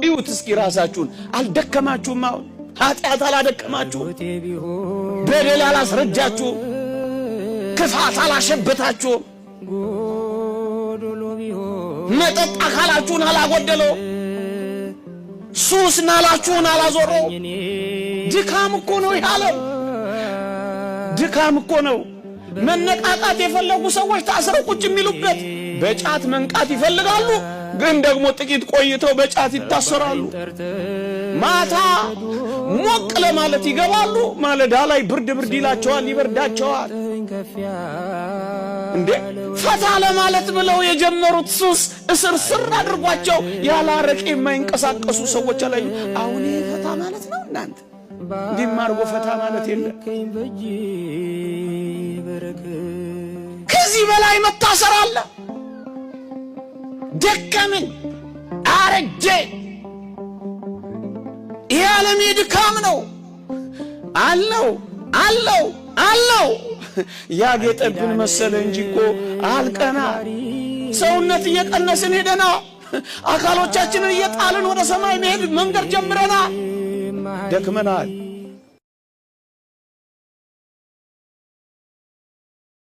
እዩት እስኪ ራሳችሁን። አልደከማችሁም? አሁን ኃጢአት አላደከማችሁም? በደል አላስረጃችሁም? ክፋት አላሸበታችሁም? መጠጥ አካላችሁን አላጎደለው? ሱስ ናላችሁን አላዞረው? ድካም እኮ ነው ያለው። ድካም እኮ ነው። መነቃቃት የፈለጉ ሰዎች ታስረው ቁጭ የሚሉበት በጫት መንቃት ይፈልጋሉ፣ ግን ደግሞ ጥቂት ቆይተው በጫት ይታሰራሉ። ማታ ሞቅ ለማለት ይገባሉ፣ ማለዳ ላይ ብርድ ብርድ ይላቸዋል፣ ይበርዳቸዋል። እንዴ ፈታ ለማለት ብለው የጀመሩት ሱስ እስር ስር አድርጓቸው ያለ አረቄ የማይንቀሳቀሱ ሰዎች አላዩ። አሁን ይሄ ፈታ ማለት ነው እናንተ? እንዲህም አድርጎ ፈታ ማለት የለም። ከዚህ በላይ መታሰር አለ። ደከምን፣ አረጀ። ይህ ዓለም የድካም ነው አለው አለው አለው። ያጌጠብን መሰለ እንጂ እኮ አልቀና። ሰውነት እየቀነስን ሄደና አካሎቻችንን እየጣልን ወደ ሰማይ መሄድ መንገድ ጀምረና ደክመናል።